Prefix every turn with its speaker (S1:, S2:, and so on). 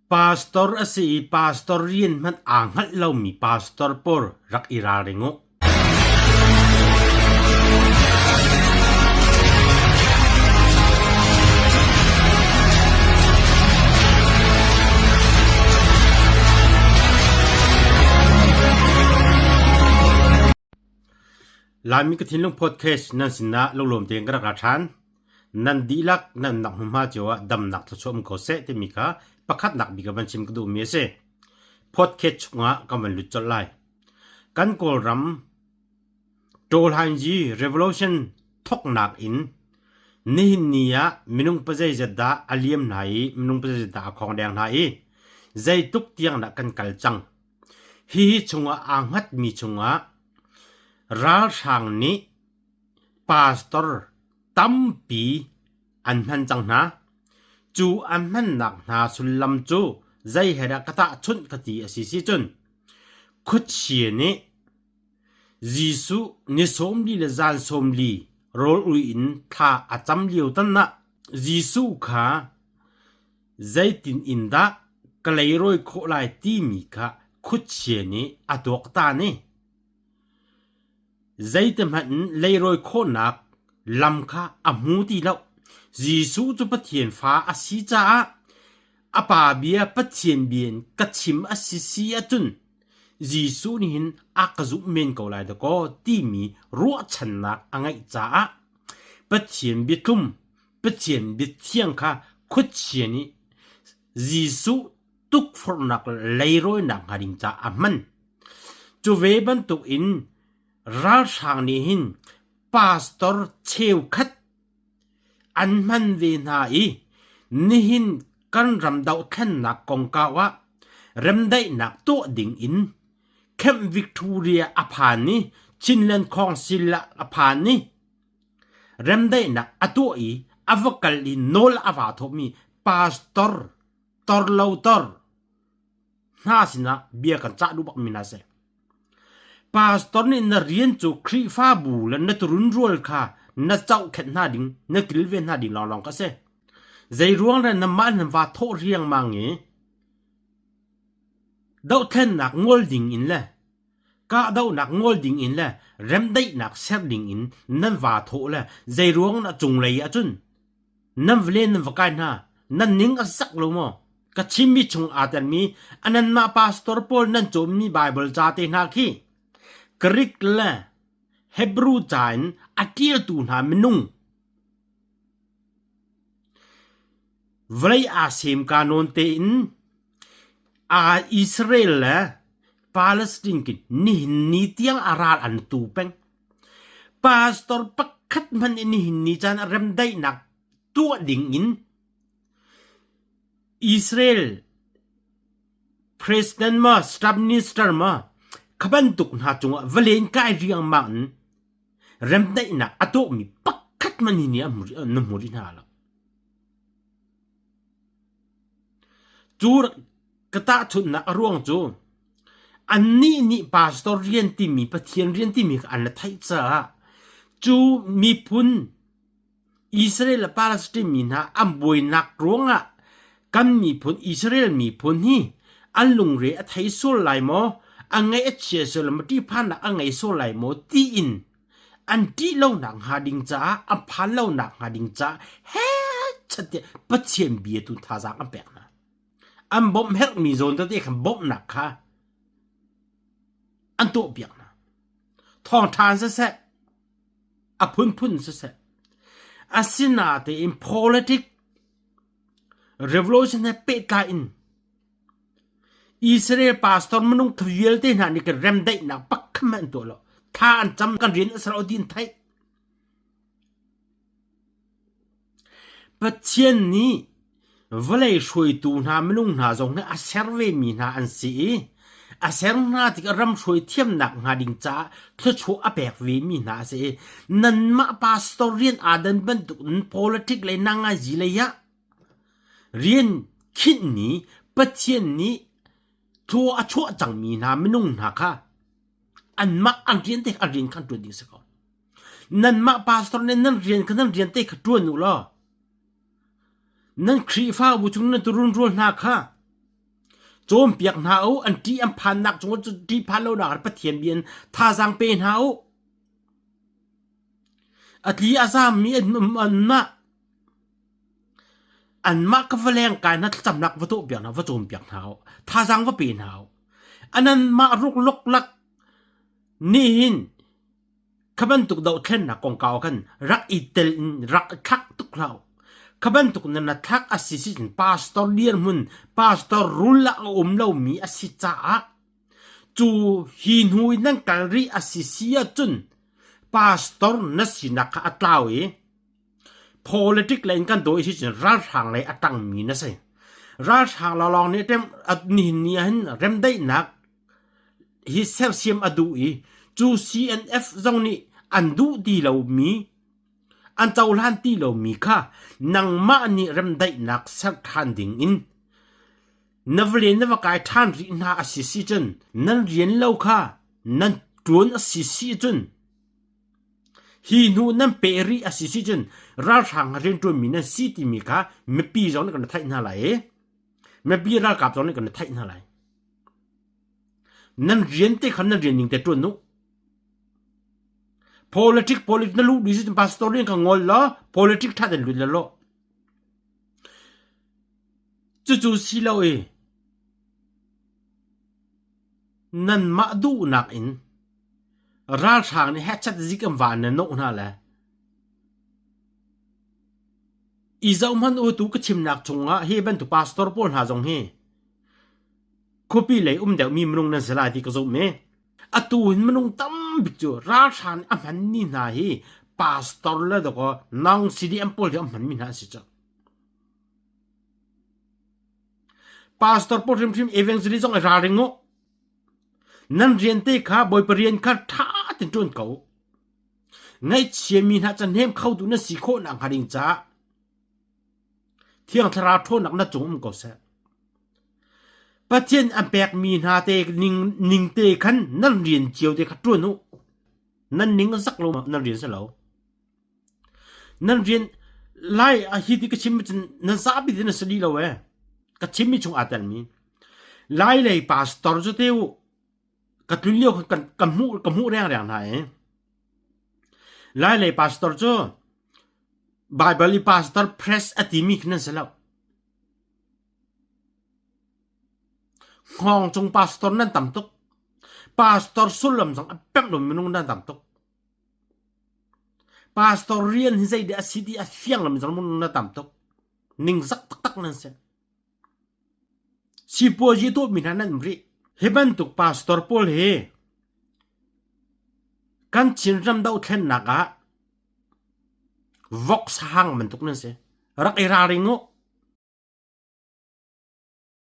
S1: Pastor a si i pastor rian hmanh aa hngalh lomi pastor pawl rak i ralring u. Laimi ka thinlung podcast nan sinah lunglawm tein ka rak ra ṭhan. Nan dihlak nan nak hmunhma cio ah damnak thluachuah um ko seh timi kha pakhatnak bik ah van chim ka duhmi a si. Podcast chungah kan van lut colh lai. Kan Kawlram Tawlhaingyi Revolution thawknak in nihin ni ah minung pazeizat dah a liam hna i minung pazeizat dah a khawngdeng hna i zeitluk tiang dah kan kal cang. Hihi chungah aa hngatmi chungah ralhrang nih pastor tampi an hman cang hna. Cu an hmannak hna sullam cu zei he dah ka tahchunh ka ti a si si cun khuachia nih Jesuh ni sawmli le zan sawmli rawl ui in thla a cam lio tan ah Jesuh kha zeitin in dah ka leirawi khawh lai timi kha khuachia nih a tuaktan i Zeitihmanh in leirawi khawhnak lam kha a hmu ti lo. Jesuh cu Pathian fa a si caah a Pa bia Pathian bia in ka chim a si si ahcun Jesuh nih hin a ka zumh men ko lai dakaw timi ruahchannak a ngeih caah Pathian biatlum, Pathian biathiang kha khuachia nih Jesuh tukforhnak le leirawinak hnga ding caah a hman. Cu ve bantukin ralhrang nih hin pastor cheukhat an hman ve hna i nihin kan ram dohthlennak kongkau ah remdaihnak tuah ding in Camp Victoria a phan i Chinland Council ah a phan i remdaihnak a tuah i a va kal i nawl a vaa thawhmi pastor torlotor hna sinah bia kan cah duh bakmi hna si. Pastor nih na rian cu Khrihfabu le na turun rual kha na zohkhenh hna ding, na kilven hna ding lawnglawng kha si. Zei ruang le namah nan va thawh riangmang i dohthlennak ngol ding in le kahdohnak ngol ding in le remdaihnak ser ding in nan vaa thawh le zei ruang na cunglei ahcun nan va len nan va kai hna nan ning a zak lo maw ka chimmi chung aa telmi ananmah pastor pawl nan cawnmi Bible ca te hna khi Greek le Hebrew ca in a ṭialtu hna minung vawlei aa semka nawn tein aa Israel le Palestine kin nihin ni tiang a ral an tu peng Pastor pakhat hmanh in nihin ni caan ah remdaihnak tuah ding in Israel President maw Prime Minister maw kha bantuk hna cungah va len kai riangmang in remdaihnak a tuahmi pakhat hmanh hi ni na hmu rih hna lo. Cu ka tahchunhnak a ruang cu annih nih pastor rian timi Pathian rian timi kha an la theih caah cu miphun Israel le Palestine mi hna an buainak ruangah kan miphun Israel miphun hi an lungre a thei sual lai maw a ngaih a chia sual maw ṭihphannak a ngei sual lai maw tiin an ṭih lonak hnga ding caah an phan lonak hnga ding caah hechat tiah Pathian bia tu thazaang an pek hna. An bawmh herhmi zawn tete khan bawmhnak kha an tuahpiak hna. Thawngṭha in siseh, a phunphun siseh, asinatein politic revolution he pehtlai in Israel pastor minung vialte hna nih kan remdaihnak pakhat hmanh an tuah lo. Thla an cam kan rian a ser lo ti an theih. Pathian nih vawlei hruaitu hna minung hna zong hi a ser vemi hna an si i a ser hna tikah ram hruai thiamnak hnga ding caah thluachuah a pek vemi hna a si i nanmah pastor rian aa dan bantuk in politic lei nangazi lei ah Rian khinhmi Pathian nih thaw a chuah cangmi hna minung hna kha anmah an rian te an rian kha an ṭuan ding a si ko. Nanmah pastor nih nan rian kha nan rian te kha ṭuan u law nan Khrihfabu chung nan turun rual hna kha. Cawnpiak hna u, an ṭih an phannak cung ṭih phan lonak ah Pathian bia in thazaang pe hna u. A tli a zaammi an um anmah anmah ka va lengkai hna thlacamnak va tuahpiak hna va cawnpiak hna u. Thazaang va pe hna u. Ananmah ruk luklak nihin Kha bantuk dohthlennak kongkau ah khan rak i tel in rak i thlak tuk hlah u. Kha bantuk na na thlak a si si cun pastor dirhmun, pastor rul ah a um lomi a si caah cu hi hnu in nan kal rih a si si ahcun pastor na sinak kha a tlau i politic lei in kan dawi si cun ralhrang lei a ṭangmi na si. Ralhrang lawnglawng nih nihin ni ah hin remdaihnak hi sersiam a duh i cu CNF zong nih an duh ti lomi an cohlan ti lomi kha nangmah nih remdaihnak ser ṭhan ding in na va len na va kai ṭhan rih hna a si si cun nan rian lo kha nan ṭuan a si si cun hi hnu nan peh rih a si si cun ralhrang rianṭuanmi nan si timi kha mipi zong nih kan theih hna lai i mipi ralkap zong nih kan theih hna lai. Nan rian te khan nan rian ning te ṭuan u. Politic politic na luh dih pastor rian kha ngol law politic ṭha ten lut la law. Cucu si lo i nanmah duhnak in ralhrang nih hechat zik an van na nawh hna le i zoh hmanh u tu ka chimnak chungah hi bantuk pastor pawl hna zong hi Khuapi lei um deuhmi minung nan si lai ti ka zumh i atu hin minung tambik cu ralhrang nih a hmanmi hna hi pastor le dawkaw nang CDM pawl hi an hmanmi hna an si cu. Pastor pawl hrimhrim evangelist zong i ralring u. Nan rian te kha Bawipa rian kha ṭha tein ṭuan ko. Ngaihchiami hna ca hnem kho tu nan si khawh nak hnga ding caah Thiang Thlarau ṭhawnnak na cung um ko seh. Pathian an pekmi hna te ning, ning te khan nan rian cio te kha ṭuan u. Nan ning a zak lo nan rian si lo. Nan rian lai a hi ti ka chim cun nan zapi te na si dih lo e. Ka chimmi chung aa telmi. Lai lei pastor cu te u ka tlun lio kan ka hmuh ka hmuh rengreng hna e. Lai lei pastor cu Baibal i pastor press a timi khi nan si lo. Hngawng cung pastor nan tam tuk. Pastor sullam zong a pemh lomi minung nan tam tuk. Pastor rian hi zei dah a si ti a fiang lomi zong minung nan tam tuk. Ningzak taktak nan si. Sipuazi tuahmi hna nan um rih. Hi bantuk pastor pawl hi kan Chinram dohthlennak ah vok sahang bantuk nan si. Rak i ralring u.